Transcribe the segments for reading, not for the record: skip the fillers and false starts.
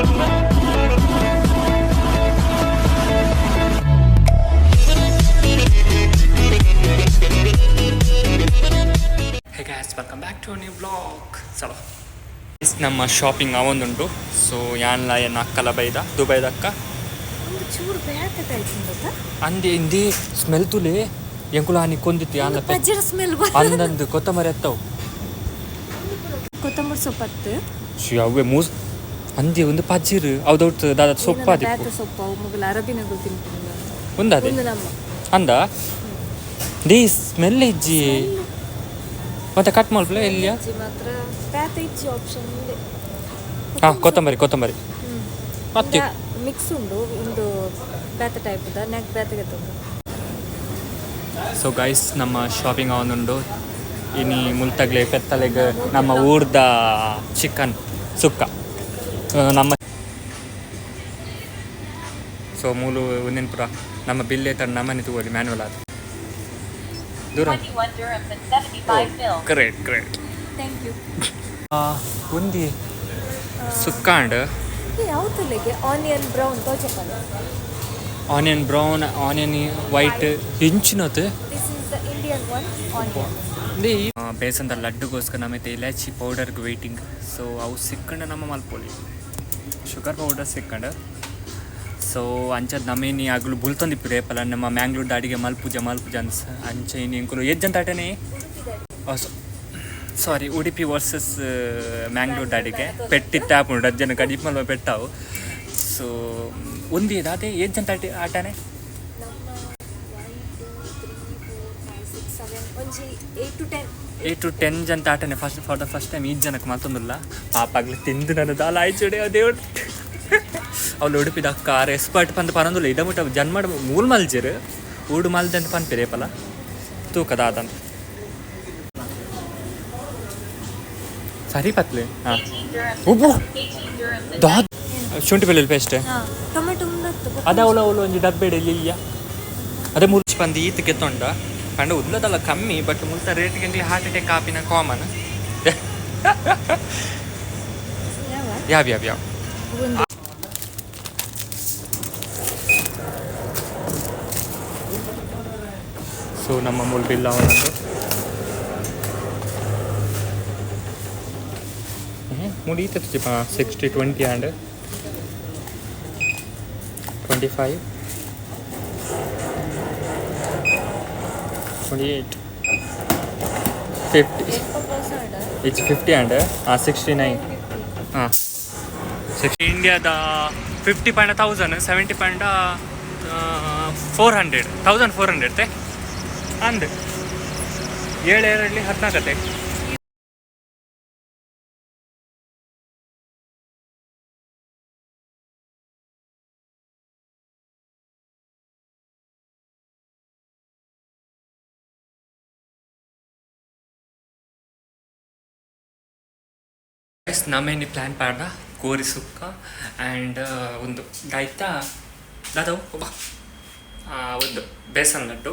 Hey guys, welcome back to new vlog. ಚಲೋ, ನಮ್ಮ shopping ಅವೊಂದುಂಟು. ಸೊ ಯಾನ್ಲ ಎನ್ನ ಅಕ್ಕಲ ಬೈದ ದುಬೈದ ಅಕ್ಕ. ಒಂದು ಚೂರು ಬೇಕತ್ತಾಯ್ತು ಗೊತ್ತಾ? ಅಂದೆ ಇಂದಿ ಸ್ಮೆಲ್ ತುಲೆ ಎಂಕುಲ ಹಾನಿ ಕೊಂದಿತ್ತು ಯಾನ್ಲ. ಪಜ್ಜರ ಸ್ಮೆಲ್. ಅಂದಂದು ಕೊತ್ತಂಬರಿ ಎತ್ತವು. ಕೊತ್ತಂಬರಿ ಸೊಪ್ಪತ್ತು. ಶ್ರೀ ಅವೇ ಮೂಸ್ ಅಂದಿ ಒಂದು ಪಜ್ಜಿರು ಅವ್ದೌಟ್ ದಾದ ಸೊಪ್ಪು. ಬೇತ. ಆದಿಪ್ಪು. ಸೊಪ್ಪು ಅವು ಮುಗಲ ಅರಬಿನಗಳು ತಿನ್ಕೊಂಡು. ಒಂದಾದೆ. ಒಂದು ನಮ್ಮ. ಅಂದ they smell ಇಜ್ಜಿ. ಮತ್ತೆ ಕಟ್ ಮಲ್ಪಲೆ ಎಲ್ಲಿಯ? ಇಜ್ಜಿ ಮಾತ್ರ ಬೇತ ಇಜ್ಜಿ ಆಪ್ಷನ್ ಇದೆ. ಹಾಂ, ಕೊತ್ತಂಬರಿ ಕೊತ್ತಂಬರಿ ಮತ್ತೆ. ಮಿಕ್ಸ್ ಉಂಡು ಒಂದು ಬೇತ ಟೈಪ್ ನೆಕ್ ಬೇತಗೆ ಉಂಡು. ಸೊ ಗೈಸ್, ನಮ್ಮ ಶಾಪಿಂಗ್ ಅವನುಂಡು. ಇನಿ ಮುಲ್ತಗ್ಲೆ ಪೆತ್ತಲೆಗ್ ನಮ್ಮ ಊರ್ದ ಚಿಕನ್ ಸುಕ್ಕ. ನಮ್ಮ ಸೊ ಮೂಲು ಒಂದಿನ ಪುರ ನಮ್ಮ ಬಿಲ್ಲೆ ತನ್ನ ನಮ್ಮನೆ ತಗೋಲಿ ಮ್ಯಾನ್ಯಲ್ ಆದ ದೂರ. 21 dirhams and 75 fils. Great great. Thank you. ಒಂದಿ ಸುಕ್ಕಾಂಡ್. ಯಾವ್ದು ಆನಿಯನ್ ಬ್ರೌನ್ ತೋಚಪ್ಪಲ್ಲ? ಆನಿಯನ್ ಬ್ರೌನ್, ಆನಿಯನ್ ವೈಟ್ ಇಂಚಿನದು. This is the Indian one, onion. ಬೇಸಂದ ಲಡ್ಡುಗೋಸ್ಕರ ನಮ್ಮೈತೆ ಇಲಾಚಿ ಪೌಡರ್ಗೆ ವೆಯ್ಟಿಂಗ್. ಸೊ ಅವು ಸಿಕ್ಕಂಡ ನಮ್ಮ ಮಲ್ಪೊಲಿ ಶುಗರ್ ಪೌಡರ್ ಸಿಕ್ಕಂಡ. ಸೊ ಅಂಚದ ನಮೇನಿ ಅಗಲು ಬುಲ್ತೊಂದಿಪ್ಪು ರೇಪಲ ನಮ್ಮ ಮ್ಯಾಂಗ್ಳೂರ್ ಅಡಿಗೆ ಮಲ್ಪುಜ ಮಲ್ಪುಜ ಅನ್ಸ ಅಂಚ ಇನಿ ಎಂಕುಲು ಎಜ್ಜಂತ ಆಟನೇ. ಸಾರಿ, ಉಡುಪಿ ವರ್ಸಸ್ ಮ್ಯಾಂಗ್ಳೂರ್ ಅಡಿಗೆ ಪೆಟ್ಟಿತ್ತ ಆಪುಂಡು ಅಜ್ಜನ ಕಡಿಪು ಮಲ್ಪ ಪೆಟ್ಟಾವು. ಸೊ ಒಂದು ಅದೇ ಏಜ್ಜಂತ ಆಟ ಆಟನೇ. ನಮ್ಮ 1 2 3 4 5 6 7 ಒಂಜಿ 8 ಟು 10. 8 ಟು 10 ಜನ ಆಟನೆ first for the first time ಈಜ್ ಜನಕ್ಕೆ ಮಲ್ತೊಂದಿಲ್ಲ. ಪಾಪ ಆಗ್ಲಿ ತಿಂದು ನನ್ನ ದಾಲ ಆಯ್ಚುಡೆ ದೇವ್ರು. ಅವಳು ಉಡುಪಿದ ಅಕ್ಕ ಆರ್ ಎಕ್ಸ್ಪರ್ಟ್ ಪಂದ್ ಪನೊಂದುಲ್ಲ. ಇದ ಮುಟ್ಟ ಜನ್ಮಡ್ ಮೂಲ್ ಮಲ್ಜೆರ್ ಊಡು ಮಲ್ದೆ ಅಂತ ಪನ್ಪೆರ್ ಏಪಲ ತೂಕದ ಆದಂತ ಸರಿ ಪತ್ಲೆ ಹಾಂ. 18 dirhams. ಉಬ್ಬು. 18 dirhams and ದಾ ಶುಂಠಿ ಬೆಳ್ಳುಳ್ಳಿ ಪೇಸ್ಟ್. ಹಾಂ, ಟೊಮೆಟೊ ಉಂಡತ್ತು. ಅದ ಅವಳು ಅವಳು ಒಂಜಿ ಡಬ್ಬೆಡೆ ಇಲ್ಲಿಯ ಅದೇ ಮುರ್ಚ್ ಪಂದು ಈತ್ ಗೆತ್ತೊಂಡ ಪಂಡ ಉಲ್ಲದಲ್ಲ ಕಮ್ಮಿ. ಬಟ್ ಮುಲ್ತ ರೇಟ್ಗೆ ಎಂಕ್ಲೆ ಹಾರ್ಟ್ ಅಟ್ಯಾಕ್ ಆಪಿನ ಕಾಮನ್. ಯಾವ? ಯಾವ ಯಾವ ಯಾವ? ಒಂದು. ಸೊ ನಮ್ಮ ಮೂಲ ಬಿಲ್ ಅವನದು ಮೂಡಿ ಈತ 60 20 and 25 28 50. It's 50 and 69. ಹಾಂ, ಸಿಕ್ಸ್ಟಿ ಇಂಡಿಯಾದ 50 ಪಂಡ 1000, 70 ಪಂಡ 400, 1400 ತೆ ಅಂದ್ ಏಳು ಎರಡಲಿ ಹದಿನಾಲ್ಕತ್ತೆ. ಎಸ್, ನಮೇನಿ ಪ್ಲ್ಯಾನ್ ಪಾಡ್ದ ಕೋರಿ ಸುಕ್ಕ ಆ್ಯಂಡ್ ಒಂದು ದಾಯ್ತಾ ದಾದವು ಒಬ್ಬ ಒಂದು ಬೇಸನ್ ಲಡ್ಡು.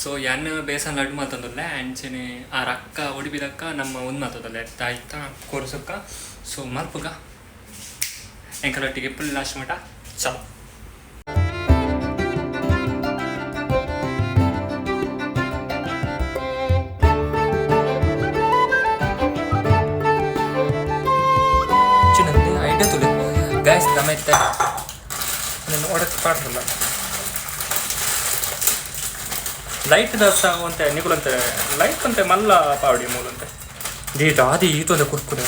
ಸೊ ಯಾನ್ ಬೇಸನ್ ಲಡ್ಡು ಮಲ್ತೊಂದುಲ್ಲೆ. ಅಂಚನೆ ಆ ರಕ್ಕ ಉಡುಪಿದಕ್ಕ ನಮ್ಮ ಒಂದು ಮಲ್ತದಲ್ಲೆ ದಾಯ್ತಾ ಕೋರಿ ಸುಕ್ಕ. ಸೊ ಮಲ್ಪುಗ ಎಂಕಲೊಟ್ಟಿಗೆ ಫುಲ್ ಲಾಸ್ಟ್ ಮಟ. ಚಲೋ. ಚಿನ್ನಂದೆ ಐಡಿಯಾ ತುಲೆ ಗ್ಯಾಸ್ ದಮ ಇತ್ತೆ ನಾನು ಒಡಕ್ ಪಾಡ್ರಲ್ಲ ಲೈಟ್ ದರ್ಶ ಒಂತೆ ನಿಕುಲಂತೆ ಲೈಟ್ ಅಂತೆ ಮಲ್ಲ ಪಾವಡಿ ಮೂಲಂತೆ ದೀಟ ಆದಿ ಈತೊಂದೆ ಕುರ್ಕುರೆ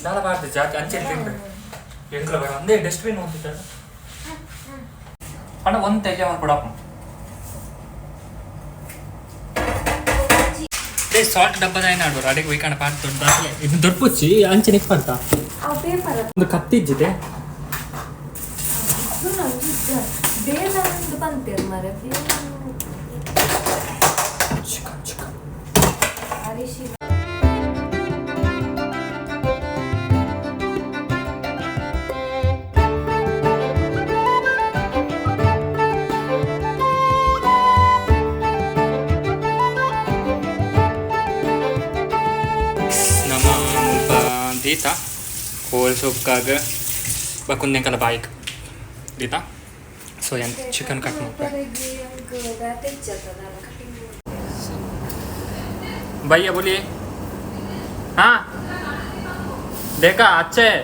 ದಾಲ ಬಾರ್ದು ಜಾತಿ ಅಂಚೆ ತಿಂದ್ರೆ ಎಂಕ್ಲ ಬೇಡ ಅಂದೇ ಡಸ್ಟ್ಬಿನ್ ಹೊಂದಿದ್ದಾರೆ ಅಣ್ಣ ಒಂದು ತೆಗೆ ಅವನು ಕೊಡಪ್ಪ. ಡೇ ಸಾಲ್ಟ್ ಡಬ್ಬದ ಏನಾಡು ಅಡಿಗೆ ಒಯ್ಕಂಡ ಪಾಟ್ ದೊಡ್ಡ ದಾಖಲೆ ಇದು ದೊಡ್ಡ ಅಂಚೆ ನಿಪ್ಪಂತ. ಆ ಪೇಪರ್. ಒಂದು ಕತ್ತಿಜ್ಜಿದೆ. ಬೇಗ ಒಂದು ಪಂಪೇರು ಮಾರೆ. Chicken chicken. ಅರಿಶಿನ. ನಮ್ಮ ಮುಲ್ಪ ದೀತ ಕೋರಿ ಸುಕ್ಕಾಗ ಬಕ್ಕೊಂದೆಂಕಲ ಬಾಯ್ಕ್ ದೀತ. ಸೊ ಏನು ಚಿಕನ್ ಕಟ್ ಮಾಡ್ತೆ भैया बोलिए। हाँ, देखा, अच्छा है,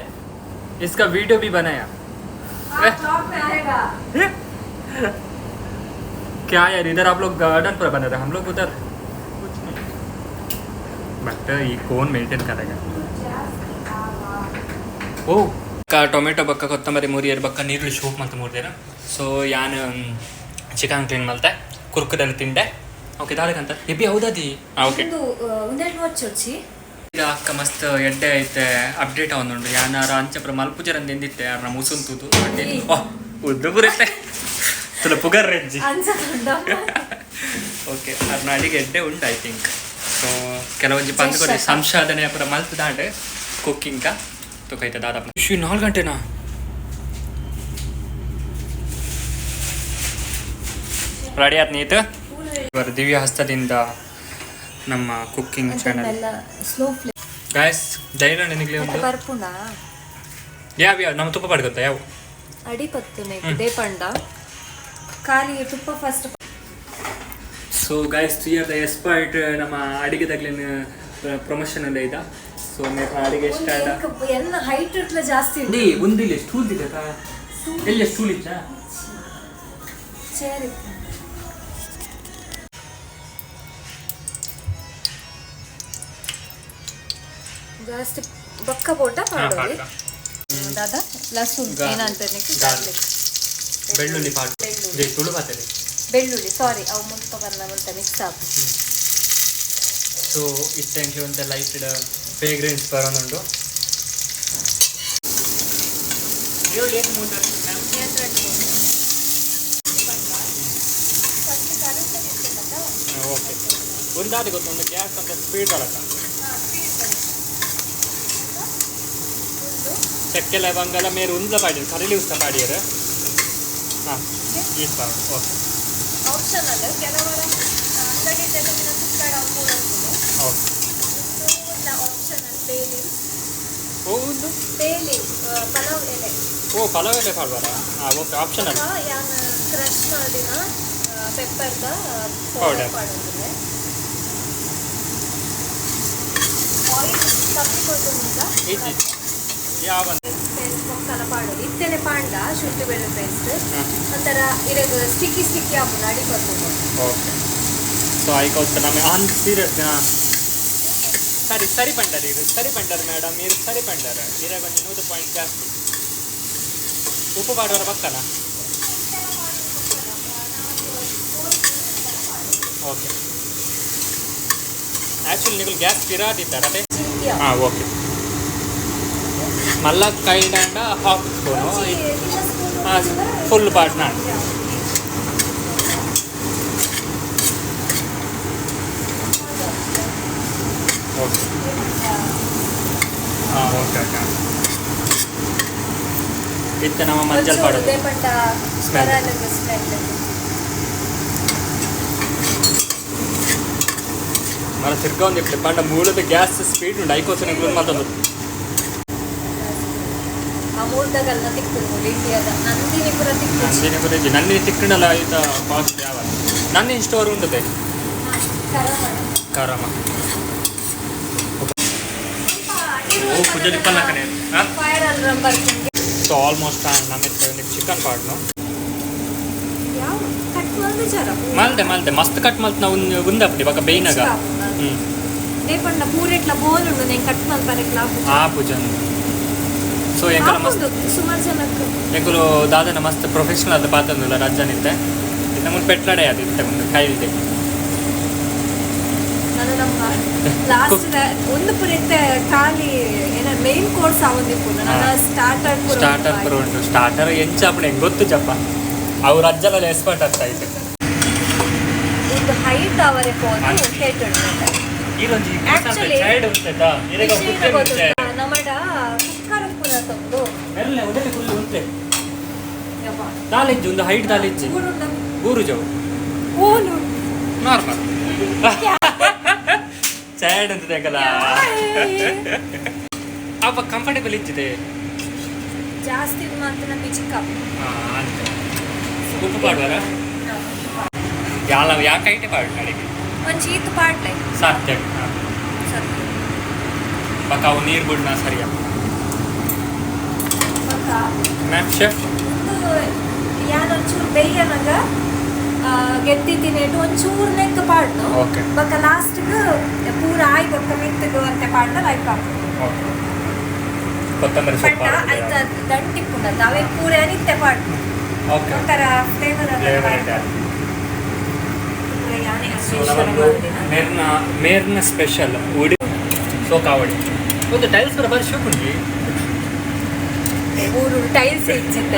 इसका वीडियो भी बनाया। आएगा। क्या यार, इधर आप लोग गार्डन पर बना रहे, हम लोग उधर कुछ नहीं। बट ये कौन मेंटेन करेगा? ಓ ಕ ಟೊಮೆಟೊ ಬಕ್ಕ ಕೊತ್ತಂಬರಿ ಮುರಿಯರ್ ಬಕ್ಕ ನೀರುಳ್ಳಿ ಸೋಪ್ ಮಲ್ತ ಮೂರ್ದೇನ. ಸೊ ಯಾನ್ ಚಿಕನ್ ಕ್ಲೀನ್ ಮಲ್ತೆ, ಕುರ್ಕುದಲ್ಲಿ ತಿಂಡೆ. ಓಕೆ, ದಾದಕಂತ ಎಬ್ಬಿ ಹೌದಾದಿ. ಓಕೆ. ಒಂದು ಒಂದೆರಡು ವರ್ಷ. ಈಗ ಅಕ್ಕ ಮಸ್ತ್ ಎಡ್ಡೆ ಐತೆ, ಅಪ್ಡೇಟ್ ಅವನುಂಡು. ಯಾನಾರ ಅಂಚಪ್ರ ಮಲ್ಪುಜರಂದು ಎಂದಿತ್ತೆ ಯಾರ ಮುಸುಂತುದು. ಓಹ್, ಉದ್ದು ಬರುತ್ತೆ ತುಲ ಪುಗರ್ ರೆಜ್ಜಿ. ಅನ್ಸದುಂಡ. ಓಕೆ, ಅರ್ನ ಅಡಿಗೆ ಎಡ್ಡೆ ಉಂಟು, I think. So ಕೆಲವೊಂಜಿ ಪಂದ್ ಕೊಡಿ ಸಂಶೋಧನೆ ಅಪರ ಮಲ್ತ್ ದಾಂಡ್ ಕುಕ್ಕಿಂಗ್ ತುಕೈತೆ ದಾದಪ್ಪ. ಶು 4 ಗಂಟೆನಾ? ರೆಡಿ ಆತ್ ನೀತು. ಇವರು ದಿವ್ಯ ಹಸ್ತದಿಂದ ನಮ್ಮ ಕುಕ್ಕಿಂಗ್ ಚಾನಲ್. ಎಲ್ಲ ಸ್ಲೋ ಫ್ಲೇಮ್. ಗಾಯ್ಸ್, ಧೈರ್ಯ ನಿನಗೆ ಒಂದು ಬರ್ಪುಂಡ. ಯಾವ ಯಾವ ನಮ್ಮ ತುಪ್ಪ ಪಡ್ಕೊತ ಯಾವ ಅಡಿ ಪತ್ತುನೆ ದೇಪಂಡ ಖಾಲಿ ತುಪ್ಪ ಫಸ್ಟ್. ಸೊ ಗೈಸ್, the expert ನಮ್ಮ ಅಡಿಗೆ ತಗ್ಲಿನ ಪ್ರಮೋಷನ್ ಎಲ್ಲ ಇದ್ದ. ಸೊ ಅಡಿಗೆ ಇಷ್ಟ ಆದ. ಎಲ್ಲ ಹೈಟ್ ಇಟ್ಲ ಜಾಸ್ತಿ ಉಂಟು. ಒಂದಿಲ್ಲ, ಸ್ಟೂಲ್ ದಿಕ್ಕ ಎಲ್ಲ ಸ್ಟೂಲ್ ಇಚ್ಚ. ಚೇರ್ ಇತ್ತು. ಜಾಸ್ತಿ ಬಕ್ಕ ಬೋಟ ಮಾಡೋದು ದಾದಾ, ಲಸುನ್. Garlic. ಏನಂತಾರೆ? Garlic. Garlic. ಬೆಳ್ಳುಳ್ಳಿ ಪಾಟ್. ಬೆಳ್ಳುಳ್ಳಿ. ತುಳು ಬಾತದೆ. ಬೆಳ್ಳುಳ್ಳಿ, ಸಾರಿ, ಅವು ಮುಲ್ಪ ಬನ್ನ ಮುಲ್ಪ ಮಿಕ್ಸ್ ಆಪು. ಸೊ ಇತ್ತ ಒಂದು ಲೈಟ್ ಫ್ರೇಗ್ರೆನ್ಸ್ ಬರೋನುಂಡು. ಈರುಳ್ಳಿ ಏನು ಮೂರು? ಓಕೆ, ಒಂದಾದ ಗೊತ್ತು, ಒಂದು ಗ್ಯಾಸ್ ಅಂತ ಸ್ಪೀಡ್ ಬರತ್ತ. ಚಕ್ಕೆ ಲವಂಗಲ ಮೇರು ಉಂದ್ಲ ಪಾಡಿರು, ಕರಿಲಿ ಉಸ್ತ ಪಾಡಿಯರು. ಹಾಂ, is ಪಾಡು. ಓಕೆ. ಆಪ್ಷನಲ್, ಕೆಲವರ ಅಂಗಡಿ ತೆಗೆದಿನ ಸುತ್ತಾಡ ಅವು ಉಂಟು. ಓಕೆ. ಆಪ್ಷನಲ್ ಬೇ ಲೀವ್ಸ್. ಓ, ಒಂದು ಬೇ ಲೀವ್ಸ್, ಪಲಾವ್ ಎಲೆ. ಓ, ಪಲಾವ್ ಎಲೆ ಪಾಡ್ಬಾರ. ಹಾಂ, ಓಕೆ, ಆಪ್ಷನಲ್. ಯಾನ್ ಕ್ರಷ್ ಮಾಡಿನ ಪೆಪ್ಪರ್ದ Powder. Powder ಪಾಡೋದಿದೆ. ಆಯಿಲ್ ಕಮ್ಮಿ ಕೊಡ್ತುಂಡ. ಇಜ್ಜಿ ಯಾವ ಪೊಕ್ಕಲ ಪಾಡೋದು ಇತ್ತೆನೆ ಪಾಂಡ ಶುಂಠಿ ಬೆಳ್ಳುಳ್ಳಿ ಪೇಸ್ಟ್. ಒಂಥರ ಇರಗ ಸ್ಟಿಕ್ಕಿ ಸ್ಟಿಕ್ಕಿ ಆಪುಂಡು ಅಡಿ ಪತ್ತುಂಡು. ಓಕೆ, ಸೊ ಐಕೋಸ್ಕರ ನಮಗೆ ಆನ್ ಸೀರಿಯಸ್. ಸರಿ ಸರಿ ಪಂಡರ್, ಇದು ಸರಿ ಪಂಡರ್ ಮೇಡಮ್, ಇದು ಸರಿ ಪಂಡರ್. ಇರಾಗ ಒಂದು 100 ಪಾಯಿಂಟ್ ಜಾಸ್ತಿ. ಉಪ್ಪು ಪಾಡುವರ ಪಕ್ಕನ. ಓಕೆ, ಆ್ಯಕ್ಚುಲಿ ನೀವು ಗ್ಯಾಸ್ ಪಿರಾದಿದ್ದಾರೆ ಅದೇ. ಚಿಂತಿ. ಹಾಂ, ಓಕೆ. ಮಲ್ಲ ಕೈಲ್ಡ್ ಹಾಫ್ ಸ್ಪೂನು. ಹಾಂ, ಫುಲ್ ಪಾಟ್ ನಾನು. ಓಕೆ. ಹಾಂ, ಓಕೆ ಓಕೆ. ಇತ್ತೆ ನಮ್ಮ ಮಂಜಲ್ ಪಾಡೋದು. ಪಂಡ. Smell. ಸ್ಮೆಲ್. ಮರ ತಿರ್ಗ ಒಂದು ಇಪ್ಪೆ ಪಂಡ ಮೂಲದ ಗ್ಯಾಸ್ ಸ್ಪೀಡ್ ಉಂಟು. ಐಕೋಸನ ಮಾತೊಂದು. ಆ ಮೂರ್ದಗಲ್ಲ ತಿಕ್ಕುಂಡು ಇಂಡಿಯಾದ ನಂದಿನಿ ಪೂರ ತಿಕ್ಕು. ನಂದಿನಿ ಪೂರ ಇಜ್ಜಿ. ನಂದಿನಿ ತಿಕ್ಕಂಡಲ್ಲ ಆಯ್ತ ಕಾಸ್ಟ್ ಯಾವ ನಂದಿನಿ ಸ್ಟೋರ್ ಉಂಟದೆ. ಕರಮ ಓ ಪೂಜೆ ಪಲ್ಲಕನೆ. ಫೈರ್ ಅಲ್ರಮ್ ಬರ್ಕೊಂಡು. ಸೊ ಆಲ್ಮೋಸ್ಟ್ ನಮ್ಮ ಚಿಕನ್ ಪಾಟ್ನು. ಯಾವ ಕಟ್ ಮಲ್ದು ಜರ. ಮಲ್ದೆ ಮಲ್ದೆ, ಮಸ್ತ್ ಕಟ್ ಮಲ್ತ್. ನಾವು ಉಂದಪ್ಪಡಿ ಬಕ ಬೇಯ್ನಾಗ. ದೇಪಂಡ ಪೂರೆಟ್ಲ ಬೋಲ್ ಉಂಡು, ನೆಂಗ್ ಕಟ್ ಮಲ್ಪರೆಕ್ಲ. ಆ ಪೂಜನ್. ಸೊ ಎಂಕಲ ಮಸ್ತ್ ಸುಮಾರು ಜನಕ್ಕೆ. ಎಂಕುಲು ದಾದನ ಮಸ್ತ್ ಪ್ರೊಫೆಷನಲ್ ಆದ ಪಾತಂದುಲ್ಲ ರಜ್ಜನಿತ್ತೆ. ಇತ್ತ ಮುಂದೆ ಪೆಟ್ಲಡೆ ಅದು ಇತ್ತೆ ಒಂದು ಕೈಲ್ದೆ. ನಾನು ನಮ್ಮ ಲಾಸ್ಟ್ ಒಂದು ಪೂರ ಖಾಲಿ ಏನ ಮೇನ್ ಕೋರ್ಸ್ ಆವೊಂದಿಪ್ಪು ನನ್ನ ಸ್ಟಾರ್ಟರ್. ಸ್ಟಾರ್ಟರ್ ಪೂರ ಉಂಟು. ಸ್ಟಾರ್ಟರ್ ಎಂಚ ಅಪ್ಪಣೆ ಗೊತ್ತು ಜಪ್ಪ, ಅವ್ರ ಅಜ್ಜಲ ಎಕ್ಸ್ಪರ್ಟ್ ಆಗ್ತಾ ಇತ್ತು. ಒಂದು ಹೈಟ್ ಅವರೆ ಪೋದು ಕೇಟುಂಡು. ಈರೊಂಜಿ Actually, side ಉಂಟಾ ಇರೆಗ. ವಿಷಯ ಗೊತ್ತುಂಟಾ? ನಮ್ಮಡ ಕುಕ್ಕರ್ ಪೂರ ತಂದು. ಮೆಲ್ಲೆ ಉದಲೆ ಕುಲ್ಲು ಉಂಟೆ. ದಾಲೆಜ್ಜು ಒಂದು ಹೈಟ್ ದಾಲೆಜ್ಜಿ. ಊರು ಜವು. ಓಲು. ನಾರ್ಮಲ್ ಚೈಡ್ ಅಂತ ತೆಗಲ. ಅಪ್ಪ ಕಂಫರ್ಟೇಬಲ್ ಇಚ್ಚಿದೆ. ಜಾಸ್ತಿ ಮಾತ್ರ ಬಿಜಿಕ. ಅಂತ ಉಪ್ಪು ಪಾಡುವಾರ ಯಾಲ ಯಾಕೈಟೆ ಪಾಡು ಅಡಿಗೆ. ಒಂಜಿ ಈತ್ ಪಾಡ್ಲೆ. ಸಾಧ್ಯ. ಸರಿ. ಬಕ್ಕ ಅವು ನೀರು ಬಿಡ್ನ ಸರಿಯಾ? ಬೊಕ್ಕ ಮ್ಯಾಮ್ ಶೆಫ್. ಒಂದು ಯಾನ್ ಒಂಚೂರು ಬೇಯನಗ ಗೆದ್ದಿದ್ದೀನಿ, ಒಂಚೂರು ನೆಕ್ ಪಾಡ್ನು. ಓಕೆ. ಬೊಕ್ಕ ಲಾಸ್ಟ್ಗ್ ಪೂರ ಆಯ್ ಬೊಕ್ಕ ಮಿತ್ತಗ್ ಅಂತೆ ಪಾಡ್ನ ಲೈಕ್ ಆಪುಂಡು. ಓಕೆ, ಕೊತ್ತಂಬರಿ ಸೊಪ್ಪು. ಪಂಡ ಐತ ದಂಟಿಪ್ಪುಂಡತ್ತ ಅವೆ ಪೂರ ನಿತ್ಯ ಪಾಡ್ನು. ಓಕೆ. ಒಂಥರ ಫ್ಲೇವರ್. ಫ್ಲೇವರ್ ಇದೆ. ಯಾನೆ. ಸೊ ಮೇರ್ನ ಮೇರ್ನ ಸ್ಪೆಷಲ್ ಉಡಿ ಸೊ ಕಾವಡಿ ಒಂದು ಟೈಲ್ಸ್ ಬರ ಬಾರಿ ಶೋಕುಂಡಿ. ಊರು ಟೈಲ್ಸ್ ಇಚ್ಚಿತ್ತೆ,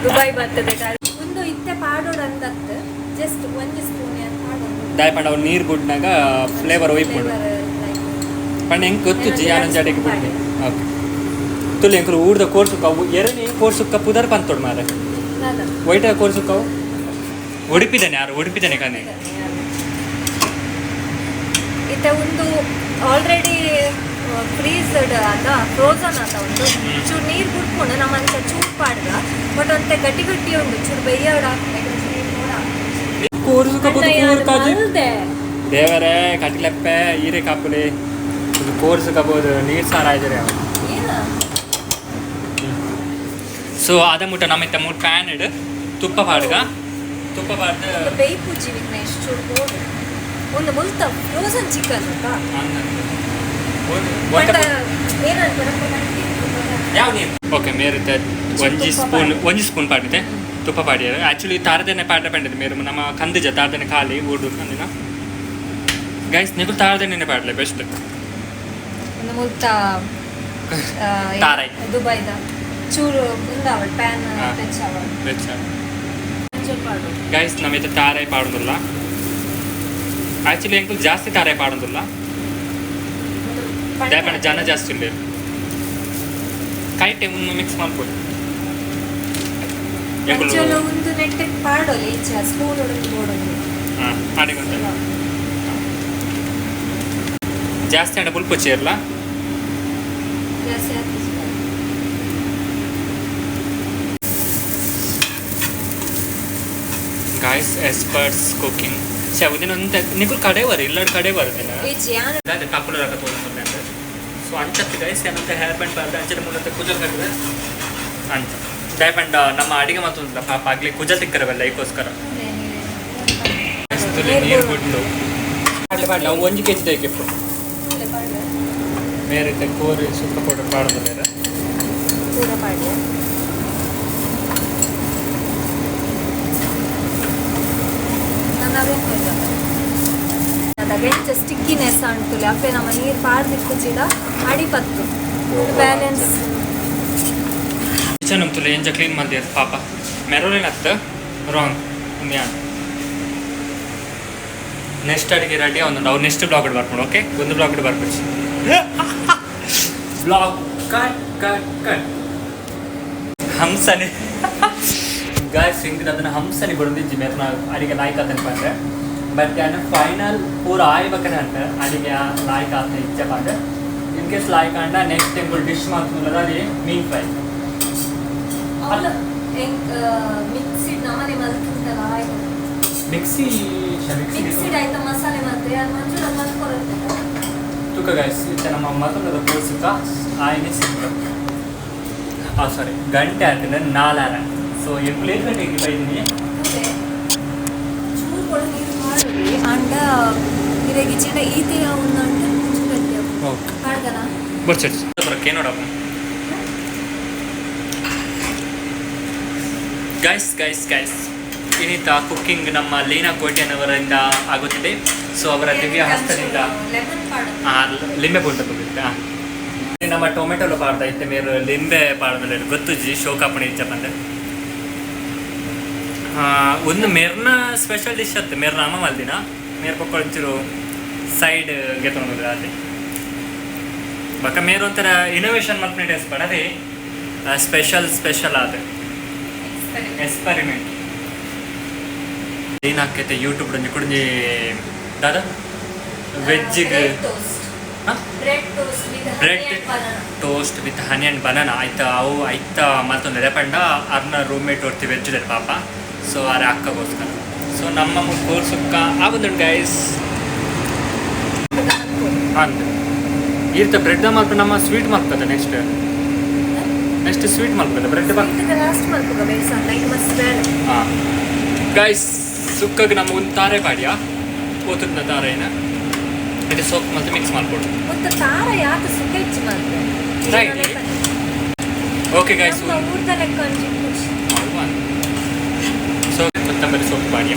ದುಬೈ ಬರ್ತದೆ ಟೈಲ್ಸ್. ಒಂದು ಇತ್ತೆ ಪಾಡೋಡು ಅಂದತ್ತು, ಜಸ್ಟ್ ಒಂಜಿ ಸ್ಪೂನ್ ಪಾಡೋಡು. ದಾಯ ಪಂಡ ಅವು ನೀರು ಬುಡ್ನಾಗ ಫ್ಲೇವರ್ ಒಯ್ಪುಂಡು. ಪಂಡ ಹೆಂಗೆ ಗೊತ್ತು ಜಿ ಆನಂದ್ ಜಾಡಿಗೆ ಬಿಡ್ಲಿ. ಓಕೆ, ತುಲಿ ಎಂಕುಲು ಊರ್ದ ಕೋರ್ಸುಕ್ಕ ಅವು ಎರನೇ ಕೋರ್ಸುಕ್ಕ ಪುದರ್ ಪಂತೋಡು ಮಾರೆ. ವೈಟ ಕೋರ್ಸುಕ್ಕವು ಉಡುಪಿದಾನೆ, ಯಾರು ಉಡುಪಿದಾನೆ ಕನೆ. ಇತ್ತೆ ಒಂದು ಆಲ್ರೆಡಿ ಫ್ರೀಸ್ಡ್ ಅದ, ಫ್ರೋಸನ್ ಅದ. ಒಂದು ಚೂರು ನೀರು ಬುಡ್ಕೊಂಡು ನಮ್ಮ ಅಂಚ ಚೂರು ಪಾಡ್ದ, ಬಟ್ ಒಂತೆ ಗಟ್ಟಿ ಗಟ್ಟಿ ಉಂಡು, ಚೂರು ಬೇಯ್ಯಾಡ. ಕೋರ್ಸುಕ್ಕ ಪುದು ಕೂರ್ಕಾಜಿ ದೇವರೇ ಕಟಿಲೆಪ್ಪೆ ಈರೆ ಕಾಪುಲೆ ಒಂದು ಕೋರ್ಸು ಕಬೋದು ನೀರು ಸಾರ ಆಯ್ದರೆ. ಸೊ ಅದ ಮುಟ್ಟ ನಮ್ಮ ಇತ್ತ ಮೂರು ಪ್ಯಾನ್ ಇಡು, ತುಪ್ಪ ಪಾಡ್ಗ, ತುಪ್ಪ ಪಾಡ್ದು. ಬೇಯ್ಪುಜಿ ವಿಘ್ನೇಶ್, ಚೂರು ಬೋಡು. ಒಂದು ಮುಲ್ತ ಫ್ರೋಸನ್ ಚಿಕನ್ ಅಲ್ವಾ? ಬಟ್ ಏನಂತ ಯಾವ ನೀರು? ಓಕೆ, ಮೇರುತ್ತೆ ಒಂಜಿ ಸ್ಪೂನ್, ಒಂಜಿ ಸ್ಪೂನ್ ಪಾಡಿದೆ ತುಪ್ಪ ಪಾಡಿಯರು. ಆ್ಯಕ್ಚುಲಿ ತಾರದೆನೆ ಪಾಡ ಪಂಡಿದೆ ಮೇರು ನಮ್ಮ ಕಂದಿಜ ತಾರದೆನೆ ಖಾಲಿ ಊರ್ದು ಕಂದಿನ. ಗೈಸ್, ನೀವು ತಾರದೆನೆ ಪಾಡಲೆ ಬೆಸ್ಟ್. ಒಂದು ಮುಲ್ತ ತಾರೈ. ದುಬೈದ ಚೂರು ಉಂದಾವಡ್ ಪ್ಯಾನ್. ಹಾ. ಬೆಚ್ಚಾವಡ್. ಬೆಚ್ಚ. ಚೂರು ಪಾಡು. ಗೈಸ್, ನಮ್ಮೈತೆ ತಾರೈ ಪಾಡೋದಿಲ್ಲ. ಆ್ಯಕ್ಚುಲಿ ಎಂಕುಲು ಜಾಸ್ತಿ ತಾರೈ ಪಾಡೋದಿಲ್ಲ, ದಾಯಪಂಡ ಜನ ಜಾಸ್ತಿ ಉಳ್ಳೇರು. ಕೈಟೆ ಒಂದು ಮಿಕ್ಸ್ ಮಾಡ್ಕೊಡಿ ಎಂಕುಲು. ಮಂಚೋಲು ಒಂದು ನೆಟ್ಟೆ ಪಾಡೋಲಿ, ಈಚೆ ಸ್ಪೂನ್ ಹೊಡೆದು ಬೋಡೋದು. ಹಾಂ, ಆಡಿಗೊಂತ ಜಾಸ್ತಿ ಅಂಡ ಪುಲ್ಪು ಚೇರ್ಲ. ಜಾಸ್ತಿ ಆಗ್ತದೆ. ಗಾಯ್ಸ್, ಎಕ್ಸ್ಪರ್ಟ್ಸ್ ಕುಕಿಂಗ್ ಶೇ ಉದಿನ ಒಂತೆ ನಿಕುಲ್ ಕಡೆ ಬರ ಇಲ್ಲಡ್ ಕಡೆ ಬರುದಿನ. ಈಚೆ ಯಾನ್. ಅದೇ ತಪ್ಪುಲ ರಕ ತೋಜೊಂದುಲ್ಲೆ ಅಂದ್. ಸೊ ಅಂಚತ್ತು ಗೈಸ್, ಏನಂತ ಹೇರ್ ಬ್ಯಾಂಡ್ ಪಾಡ್ದ್ ಅಂಚನೆ ಮೂಲಂತ ಕುಜಲ್ ಕಟ್ಟಿದೆ ಅಂಚ. ದಾಯಪಂಡ ನಮ್ಮ ಅಡಿಗೆ ಮತ್ತೊಂದಿಲ್ಲ ಪಾಪ, ಆಗ್ಲಿ ಕುಜಲ್ ತಿಕ್ಕರವಲ್ಲ ಐಕೋಸ್ಕರ. ನೀರು ಬಿಡ್ಲು ಪಾಡ್ಲೆ ಪಾಡ್ಲೆ. ಅವು ಒಂಜಿ ಕೆಜಿ ದೈಕಿಪ್ಪು ಬೇರೆ ಕೋರಿ ಸುಕ್ಕ ಪೌಡರ್ ಪಾಡೋದಿಲ್ಲ. ಪೂರ ಪಾಡ್ಲೆ. ನಾನು ಅವೇ ಅದಾಗ ಸ್ಟಿಕ್ಕಿನೆಸ್ ಅಂಟುಲೆ ಅವೇ ನಮ್ಮ ನೀರು ಪಾಡ್ದಿಪ್ಪುಜಿಡ ಅಡಿ ಪತ್ತು ಬ್ಯಾಲೆನ್ಸ್. ಕಿಚನ್ ಉಂತುಲೆ ಎಂಜ ಕ್ಲೀನ್ ಮಲ್ದಿರ್ ಪಾಪ ಮೆರೋಲಿನ ಅತ್ತ ರಾಂಗ್ ಉಂದ್ಯಾನ್. ನೆಕ್ಸ್ಟ್ ಅಡಿಗೆ ರೆಡಿ ಒಂದು ಅವ್ರು ನೆಕ್ಸ್ಟ್ ಬ್ಲಾಗ್ ಬರ್ಕೊಂಡು. ಓಕೆ, ಒಂದು ಬ್ಲಾಗ್ ಬರ್ಬಿಡ್ಸಿ. ಬ್ಲಾಗ್ ಕಟ್ ಕಟ್ ಕಟ್. ಹಂಸನೆ ಗಾಯ್ಸ್, ಹಿಂಗೆ ಅದನ್ನ ಹಂಸನೆ ಬಡದಿಜ್ಜಿ ಮೇರ್ನ ಅಡಿಗೆ ಲಾಯ್ಕ್ ಆತನ ಪಂಡ್ರೆ. ಬಟ್ ಯಾನ ಫೈನಲ್ ಪೂರ ಆಯ್ಬೇಕನೆ ಅಂತ ಅಡಿಗೆ ಲಾಯ್ಕ್ ಆತನ ಇಚ್ಛೆ ಪಂಡ್ರೆ. ಇನ್ ಕೇಸ್ ಲಾಯ್ಕ್ ಅಂಡ ನೆಕ್ಸ್ಟ್ ಟೈಮ್ ಡಿಶ್ ಮಾತ್ರ ಅಲ್ಲಿ ಮೀನ್ ಫ್ರೈ. ಅಲ್ಲ, ಹೆಂಗ್ ಮಿಕ್ಸಿಡ್ ನಮ್ಮನೆ ಮಲ್ತಿಂತಲ್ಲ ಆಯ್ತು. ಮಿಕ್ಸಿ. ಮಿಕ್ಸಿಡ್ ಆಯ್ತಾ ಮಸಾಲೆ ಮತ್ತೆ ಅದು ಮಂಜೂರ ಮಲ್ಕೊರತ್ತೆ. ತುಕ ಗೈಸ್, ಇತ್ತ ನಮ್ಮ ಮತದ ಕೋಸುಕ ಆಯ್ನೆ ಸಿಕ್ಕ. ಆ ಸಾರಿ, ಗಂಟೆ ಆಗ್ತದೆ ನಾಲಾರ. ಸೊ ಎಂಕುಲು ಏತ್ ಗಂಟೆಗೆ ಬೈದಿನಿ? ಚೂರು ಕೂಡ ನೀರು ಮಾಡುವಿ ಅಂಡ ಇರೆಗೆ ಚಿಂಡ ಈತೆ ಉಂದಂಡ ಚೂರು ಗಟ್ಟಿ. ಓಕೆ. ಪಾಡ್ದನ. ಬರ್ಚಿ ಬರಕ್ಕೆ ನೋಡಪ್ಪ. ಗೈಸ್ ಗೈಸ್ ಗೈಸ್, ಇನ್ನಿತ ಕುಕ್ಕಿಂಗ್ ನಮ್ಮ ಲೀನಾ ಕೋಟ್ಯಾನವರಿಂದ ಆಗುತ್ತಿದೆ. ಸೊ ಅವರ ದಿವ್ಯ ಹಸ್ತದಿಂದ. ಲೆಮನ್ ಪಾಡು. ಆ, ಲಿಂಬೆ ಪುಂಟ ಬಂದಿತ್ತ. ನಮ್ಮ ಟೊಮೆಟೊಲು ಪಾಡ್ದ ಇತ್ತೆ ಮೇರು ಲಿಂಬೆ ಪಾಡ್ದ ಗೊತ್ತುಜಿ ಶೋಕಾಪಣೆ ಇಜ್ಜ ಪಂದ್. ಒಂದು ಮೆರ್ನ ಸ್ಪೆಷಲ್ ಡಿಶ್ ಅತ್ತೆ ಮೇರ್ನ ಅಮ್ಮ ಮಲ್ದಿನ. ಮೇರ್ ಪಕ್ಕ ಒಂಚೂರು ಸೈಡ್ ಗೆತ್ತೊಂದು ಅದೇ ಬಕ್ಕ ಮೇರ್ ಒಂಥರ ಇನೋವೇಷನ್ ಮಲ್ಪನೆ ಡೇಸ್ ಬಡ ಅದೇ ಸ್ಪೆಷಲ್ ಸ್ಪೆಷಲ್ ಆದ ಎಕ್ಸ್ಪೆರಿಮೆಂಟ್ ಏನಾಕೈತೆ ಯೂಟ್ಯೂಬ್ ಒಂಜಿ ಕುಡಂಜಿ ದಾದ ವೆಜ್ಜಿಗೆ. Toast. Bread toast with honey bread and banana. Toast with honey and banana. ಆಯ್ತಾ, ಅವು ಐತ ಮತ್ತೊಂದು ಪಂಡ ಅರ್ನ ರೂಮ್ಮೇಟ್ ಹೊರ್ತಿ ವೆಜ್ ಪಾಪ. ಸೊ ಆರ ಅಕ್ಕಗೋಸ್ಕರ. ಸೊ ನಮ್ಮ ಕೋರ್ ಸುಕ್ಕ ಆವೊಂದುಂಡು ಗೈಸ್. ಅಂದ್ ಈರ್ತ ಬ್ರೆಡ್ ಮಲ್ಪ, ನಮ್ಮ ಸ್ವೀಟ್ ಮಲ್ಪದ. ನೆಕ್ಸ್ಟ್ ನೆಕ್ಸ್ಟ್ ಸ್ವೀಟ್ ಮಲ್ಪದ ಬ್ರೆಡ್ ಬಾ. ಲಾಸ್ಟ್ ಮಲ್ಪುಗ ಬೇಸನ್ ಲೈಕ್ ಮಸ್ತ್ ಬೇಡ. ಹಾಂ ಗೈಸ್, ಸುಕ್ಕಗೆ ನಮ್ಮ ಒಂದು ತಾರೆ ಪಾಡಿಯ ಪೋತುದ್ನ ತಾರೇನ ಇದು ಸೋಪ್ ಮತ್ತೆ ಮಿಕ್ಸ್ ಮಾಡ್ಕೊಡು. ಮತ್ತು ತಾರ ಯಾಕೆ ಸುಖ ಹೆಚ್ಚು ಮಲ್ಪೆ. Right. Okay guys. ನಮ್ಮ ಊರ್ದ ಲೆಕ್ಕ ಒಂಜಿ ಖುಷಿ. ಸೊ ಕೊತ್ತಂಬರಿ ಸೊಪ್ಪು ಪಾಡಿಯ.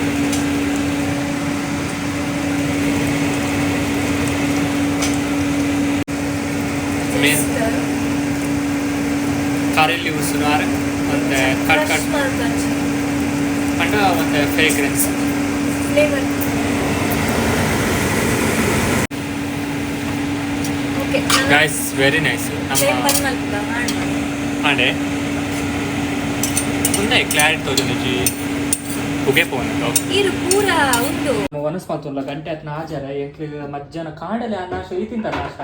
ಮೇನ್ ಕಾರಲ್ಲಿ ಉಸುನಾರ್ ಮತ್ತೆ ಕಟ್ ಕ್ರಶ್ ಕಟ್ ಮಲ್ಪಂಚಿ. ಪಂಡ ಮತ್ತೆ fragrance flavour. Okay. Guys, very nice. Flame ನಮ್ಮ ಬಂದ್ ಮಲ್ಪುಗ ಮಾಡ್. ಅಂಡೆ ಮುಂದೆ ಕ್ಲಾರಿಟಿ ತೋಜೊಂದಿಜಿ, ಉಗೆ ಪೋನ್. ಇದು ಪೂರ ಉಂಡು. ವನಸ್ ಮಾತುಲ್ಲ ಗಂಟೆ ಆತ್ನ ಆಜಾರ ಎಂಕ್ಲಿಗ್ ಮಧ್ಯಾಹ್ನ ಕಾಡಲೆ ಆ ನಾಶ ಈ ತಿಂತ ನಾಶ.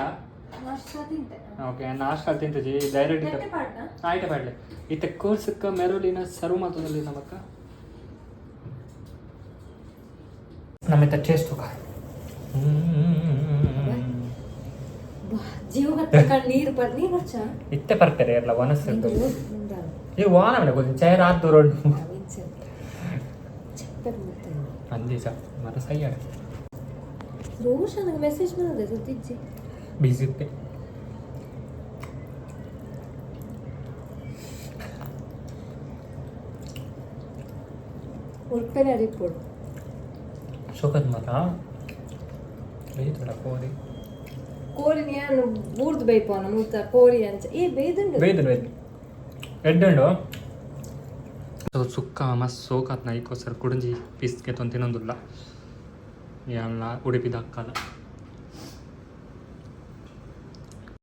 ಓಕೆ, ನಾಷ್ಟ ತಿಂತಜಿ ಡೈರೆಕ್ಟ್. ಗಂಟೆ ಪಾಡ್ನ? ಆಯ್ತ, ಪಾಡ್ಲೆ. ಇತ್ತ ಕೋರ್ಸಕ್ಕ ಮೆರೋಲಿನ ಸರ್ವ್ ಮಾತುದಲ್ಲಿ ನಮಕ್ಕ ನಮ್ಮಿತ್ತ ಟೇಸ್ಟ್ ಹೋಗ. ಜೀವಗತ್ತ ನೀರು ಬರ್ ನೀರು ಬರ್ಚ. ಇತ್ತೆ ಪರ್ಪೆರೆ ಇರ್ಲ ವನಸ್. ಈ ವಾನ ಮೇಡ ಗೊತ್ತಿಲ್ಲ ಚೇರ್ ಆದ್ ದೂರ ಅಂದೀಸ ಮರ ಸೈಯಾಡ. ರೋಷನ್ ಮೆಸೇಜ್ ಮಾಡಿದೆ ಸುತ್ತಿಜ್ಜಿ. ಬಿಸಿ ಇತ್ತೆ. ಉರ್ಪೆನೆ ಅರಿಪೋಡು. ಶೋಕದ್ ಮರ ಬೇಯ್ತುಡ ಕೋರಿ. ಕೋರಿ ನಾನು ಬೂರ್ದು ಬೈಪೋನ ಮೂತ ಕೋರಿ ಅಂಚ ಏ ಬೇಯ್ದುಂಡು. ಬೇಯ್ದು ಬೇಯ್ದು ಎಡ್ಡುಂಡು. ಸೊ ಸುಕ್ಕ ಮಸ್ತ್ ಸೋಕಾತ್ನ ಐಕೋಸರ್ ಕುಡಂಜಿ ಪೀಸ್ಗೆ ತೊಂತಿನೊಂದುಲ್ಲ ಎಲ್ಲ ಉಡುಪಿದ ಅಕ್ಕಲ.